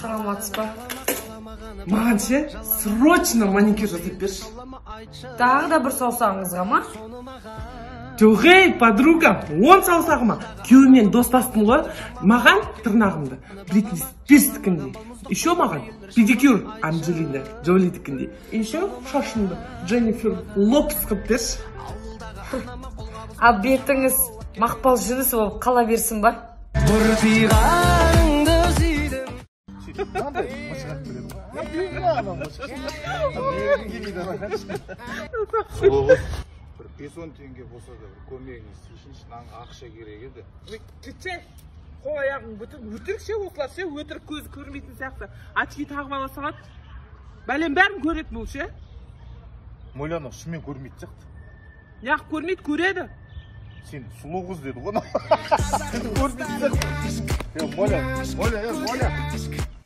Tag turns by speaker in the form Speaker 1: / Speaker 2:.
Speaker 1: Саламатсыз ба?
Speaker 2: Маған ше, срочно маникюр жасап берші.
Speaker 1: Тағы да бір саусағыңызға ма?
Speaker 2: Жоқ, ей, подруга, 10 саусағыма. Күйеуіммен достастым ғой. Маған тырнағымды Бритни Спирстікіндей. Еще маған педикюр Анджелина Джолидікіндей. Еще шашымды Дженнифер Лопес қылып берші.
Speaker 1: А бетіңіз Мақпал Жүнісова болып қала берсін ба?
Speaker 3: Бұртиғаныңды сүйдім.
Speaker 4: Мынандай машина келеді ғой, анау машина келмейді.
Speaker 5: Бір 5-10 теңге болса да бір көмегіңіз тисінші, мынаған ақша керек еді.
Speaker 2: Кетші, қол аяғың бүтін өтірік ше, осылар ше, өтірік көзі көрмейтін сияқты. Очки тағып ала салады. Бәлем бәрін көреді бұл ше.
Speaker 4: Моляны шынымен көрмейтін сияқты.
Speaker 2: Неғып көрмейді, көреді.
Speaker 4: Сен сұлу қыз деді ғой, көрмейтін сияқты. Е, Моля, Моля, е, Моля.